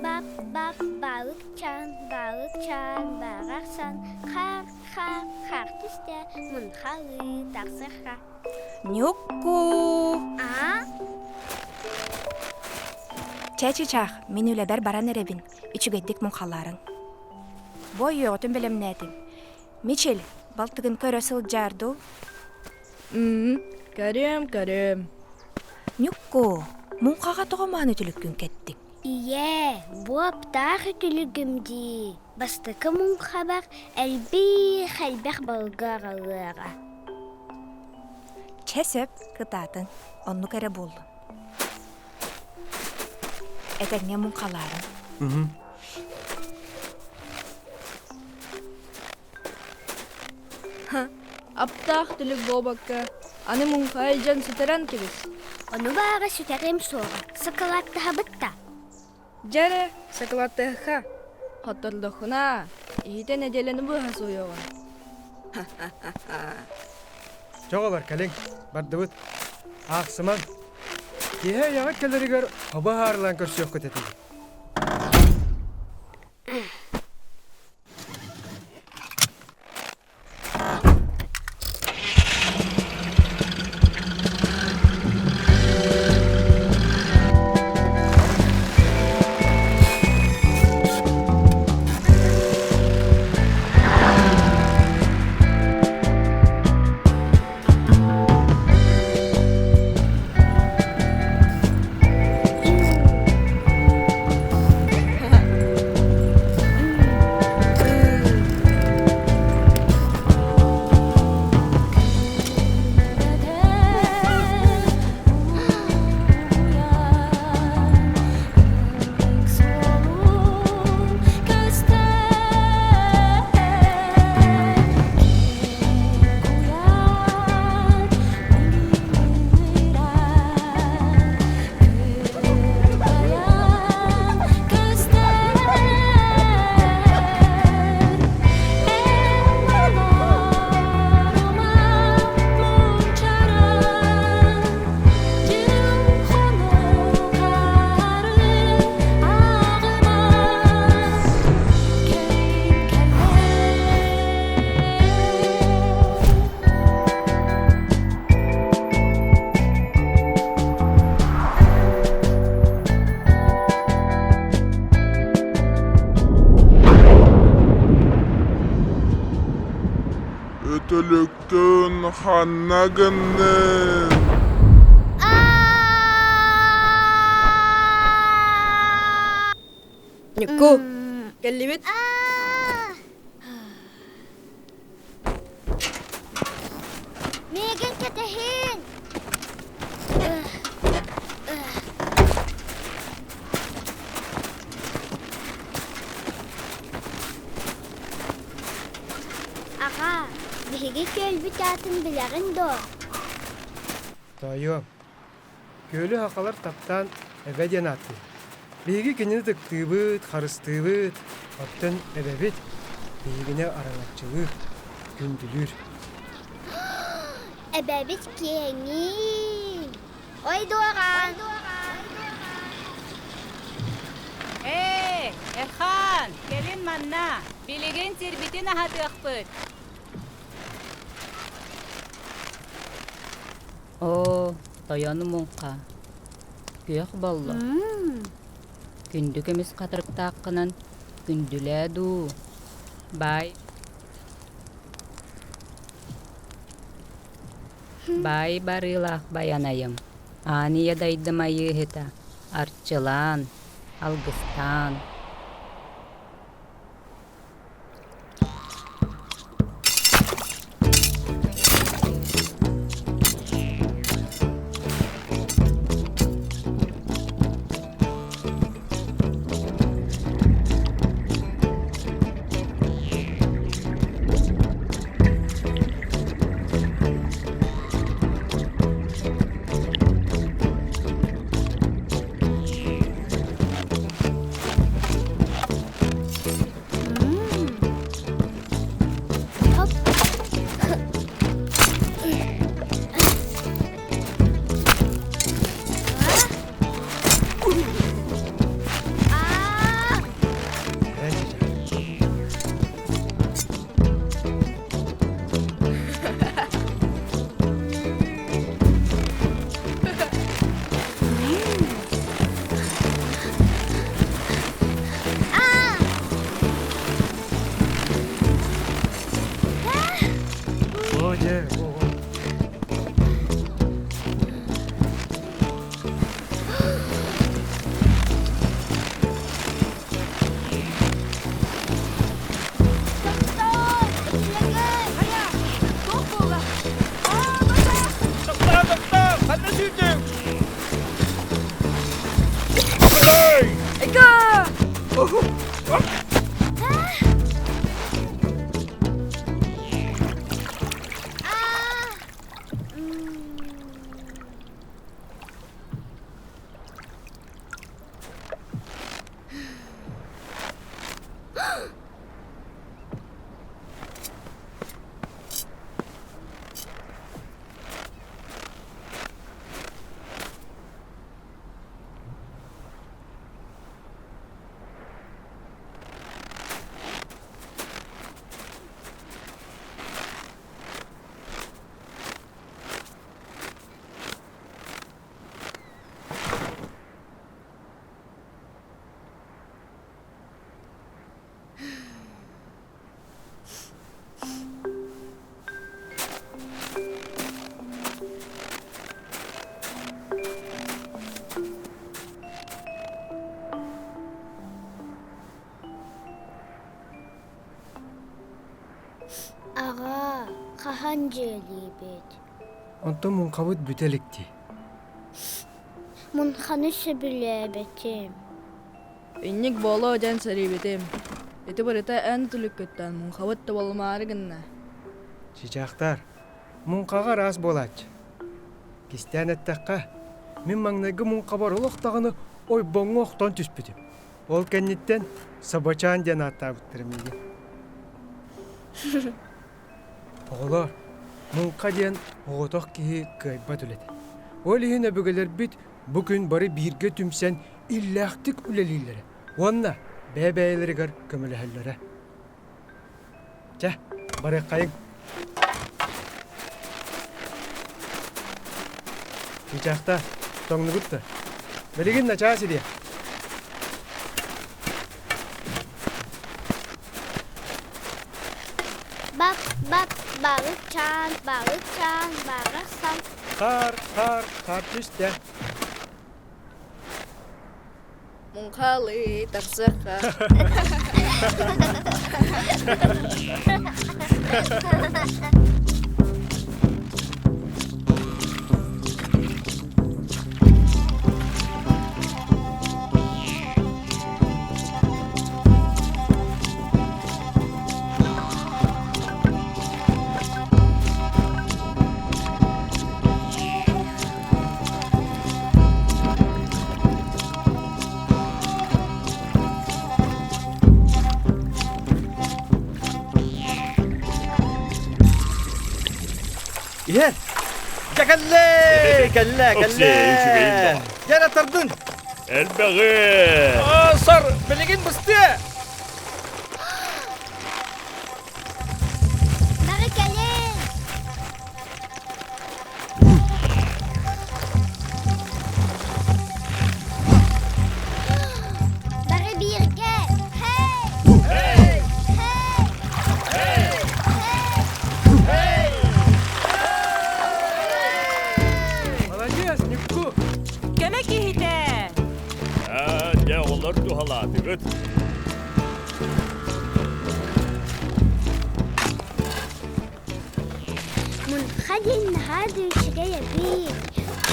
Бап-бап балыкчаан, балыкчаан барахсан хаар-хаар хаар түстэ, мунхалыы тахсыха. Ньукку! Аа? Чэ, чычаах, мин үлэбэр баран эрэбин, үчүгэйдик муҥхалаарыҥ. Бу ойуоҕутун бэлэмнээтим. Мичил, балтыгын көрө сылдьаар дуу? Көрүөм, көрүөм. Ньукку, муҥхаҕа тоҕо мааны үтүлүккүн кэттиҥ? Ийээ, буоптаах үтүлүгүм дии. Бастакы муҥхабар элбиих элбэх балыгы аҕалыаҕа. Чэ сөп, кытаатыҥ, оннук эрэ буоллун. Этэҥҥэ муҥхалаарыҥ. Аптаах түлүк буолбакка, аны муҥха илдьэн сүтэрэн кэбис. Ону баара сүтэриэм суоҕа, сакалааттаһабыт да. Дьэ эрэ, сакалааттыахха. Хоттордоххуна, иһитэ нэдиэлэни быһа сууйуоҕун. Чоҕолор кэлиҥ, бардыбыт. Аахсымаҥ. Киэһэ айаҕыт кэлэригэр хобо хаарылаан көрсүөххүт этигит. Үтүлүккүн ханна гынныҥ? Ньукку, кэллибит? Миигин кэтэһин! Аҕаа, биһиги күөлбүт аатын билэҕин дуо? Тоойуом, күөлү сахалар таптаан Эбэ диэн ааттыыр. Биһиги кинини ытыктыыбыт, харыстыыбыт, оттон эбэбит биһигини араҥаччылыыр, күндүлүүр. Эбэбит киэҥий! Ой дуоҕаан! Ээ, Эрхаан, кэлин манна, билигин сирбитин аһатыахпыт. Оо, тойон муҥха, күөх боллох, күндү көмүс хатырыктааххынан күндүлээ дуу, баай Баай барыылаах байанайым, аан ийэ дайдым айыыһыта, арчылаан, алгыстаан. Аҕаа, хаһан дьиэлиибит? Онтон муҥхабыт бүтэ илик дии. Муҥханы сөбүлээбэтим. Инник буолуо диэн сэриибитим. Ити барыта эн түлүккүттэн муҥхабыт да буолумаары гынна. Чычаахтар, муҥхаҕа араас буолааччы. Кистээн эттэххэ, мин маҥнайгы муҥхабар олох даҕаны ойбоҥҥо охтон түспүтүм. Ол кэнниттэн Собочаан диэн ааттаабыттара миигин. Оҕолор, муҥха диэн оҕотох киһи кыайбат үлэтэ. Ол иһин өбүгэлэрбит бу күн бары бииргэ түмсэн иллээхтик үлэлииллэрэ уонна бэйэ-бэйэлэригэр көмөлөһөллөрө. Чэ, барыаххайыҥ. Чыычаахта, тоҥнугут да? Билигин начаас ириэ. Бап, бап, балыкчаан, балыкчаан, барахсан. Хаар, хаар, хаар түстэ. Муҥхалыы тахсыахха. Иһэр! Дьэ кэллэ! Кэллэ, кэллэ! Дьэ тардын! Элбэҕи! Сор, билигин быстыа! Бары кэлин! Бары бииргэ! Hey! Hey! Hey! Молодец, Никку! Көмө киһитэ! Аа, дьэ, оҕолор туһалаатыгыт. Мунха диэн наһаа да үчүгэй эбит.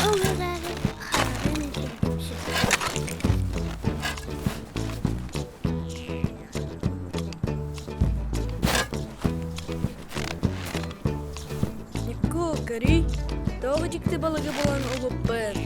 Ол эрээри хараҕын сүппүт. Никку, көрүй, тоҕо дьикти балыгы булан улуппун.